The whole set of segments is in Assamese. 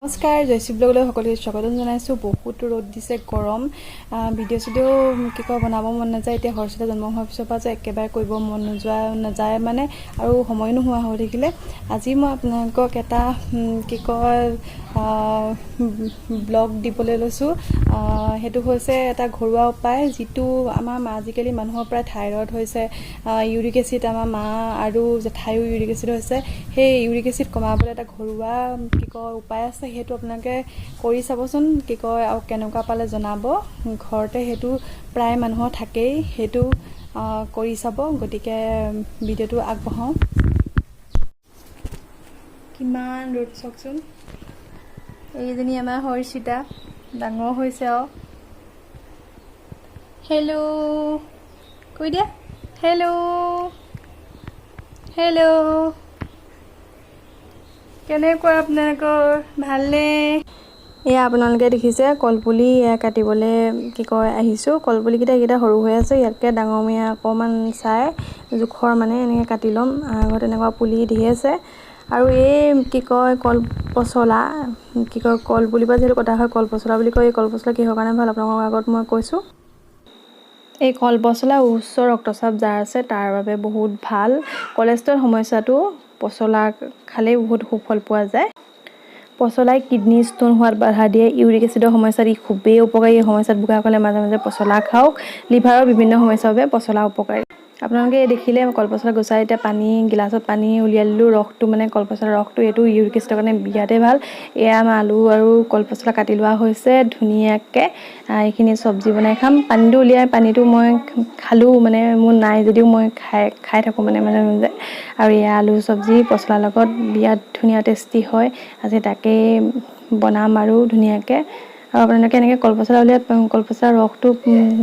নমস্কাৰ, জয়শ্ৰী ব্লগলৈ সকলোকে স্বাগতম জনাইছোঁ। বহুত ৰ'দ দিছে, গৰম। ভিডিঅ' চিডিঅ' কি কয় বনাব মন নাযায়। এতিয়া হৰ্ষিতা জন্ম হোৱাৰ পিছৰ পৰা যে একেবাৰে কৰিব মন নোযোৱা নাযায় মানে, আৰু সময়ো নোহোৱা হৈ থাকিলে। আজি মই আপোনালোকক এটা কি কয় ব্লগ দিবলৈ লৈছোঁ। সেইটো হৈছে এটা ঘৰুৱা উপায়, যিটো আমাৰ আজিকালি মানুহৰ প্ৰায় থাইৰইড হৈছে, ইউৰিক এচিড। আমাৰ মা আৰু জেঠাইও ইউৰিক এচিড হৈছে। সেই ইউৰিক এচিড কমাবলৈ এটা ঘৰুৱা কি কয় উপায় আছে। সেইটো আপোনালোকে কৰি চাবচোন কি কয় আৰু কেনেকুৱা পালে জনাব। ঘৰতে সেইটো প্ৰায় মানুহৰ থাকেই, সেইটো কৰি চাব। গতিকে ভিডিঅ'টো আগবঢ়াওঁ। কিমান ৰ'দ চাওকচোন। এইজনী আমাৰ হৰ্ষিতা, ডাঙৰ হৈছে আৰু। হেল্ল' কৈ দিয়া। Hello', hello'. কেনেকুৱা আপোনালোকৰ, ভালনে? এয়া আপোনালোকে দেখিছে কলপুলি, এয়া কাটিবলৈ কি কয় আহিছোঁ। কলপুলিকেইটা এইকেইটা সৰু হৈ আছে, ইয়াতকৈ ডাঙৰমূৰীয়া অকণমান চাই জোখৰ মানে এনেকৈ কাটি ল'ম। আগত এনেকুৱা পুলি ধেৰ আছে। আৰু এই কি কয় কল পচলা, কি কয় কলপুলিৰ পৰা যিহেতু কটা হয়, কল পচলা বুলি কয়। এই কল পচলা কিহৰ কাৰণে ভাল, আপোনালোকৰ আগত মই কৈছোঁ। এই কল পচলা উচ্চ ৰক্তচাপ যাৰ আছে, তাৰ বাবে বহুত ভাল। কলেষ্ট্ৰল সমস্যাটো পচলা খালেই বহুত সুফল পোৱা যায়। পচলাই কিডনী ষ্ট'ন হোৱাত বাধা দিয়ে। ইউৰিক এচিডৰ সমস্যাত ই খুবেই উপকাৰী। এই সমস্যাত ভোগাসকলে মাজে মাজে পচলা খাওক। লিভাৰৰ বিভিন্ন সমস্যাৰ বাবে পচলা উপকাৰী। আপোনালোকে এই দেখিলে কলপচলা গুচাই এতিয়া পানী গিলাচত পানী উলিয়াই দিলোঁ, ৰসটো মানে কলপচলাৰ ৰসটো, এইটো ইউৰিক এচিডৰ কাৰণে বিৰাটেই ভাল। এয়া আমাৰ আলু আৰু কলপচলা কাটি লোৱা হৈছে ধুনীয়াকৈ। এইখিনি চব্জি বনাই খাম। পানীটো উলিয়াই পানীটো মই খালোঁ, মানে মোৰ নাই যদিও মই খাই খাই থাকোঁ মানে মাজে মাজে। আৰু এয়া আলু চব্জি পচলাৰ লগত বিৰাট ধুনীয়া টেষ্টি হয়। আজি তাকেই বনাম আৰু ধুনীয়াকৈ। আৰু আপোনালোকে এনেকৈ কলপচলা উলিয়াই কলপচলাৰ ৰসটো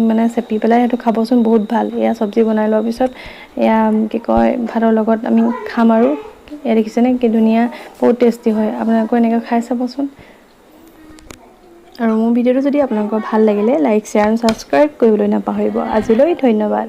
মানে চেপি পেলাই সেইটো খাবচোন, বহুত ভাল। এয়া চব্জি বনাই লোৱাৰ পিছত এয়া কি কয় ভাতৰ লগত আমি খাম। আৰু এয়া দেখিছেনে কি ধুনীয়া, বহুত টেষ্টি হয়। আপোনালোকেও এনেকৈ খাই চাবচোন। আৰু মোৰ ভিডিঅ'টো যদি আপোনালোকৰ ভাল লাগিলে, লাইক, শ্বেয়াৰ আৰু ছাবস্ক্ৰাইব কৰিবলৈ নাপাহৰিব। আজিলৈ ধন্যবাদ।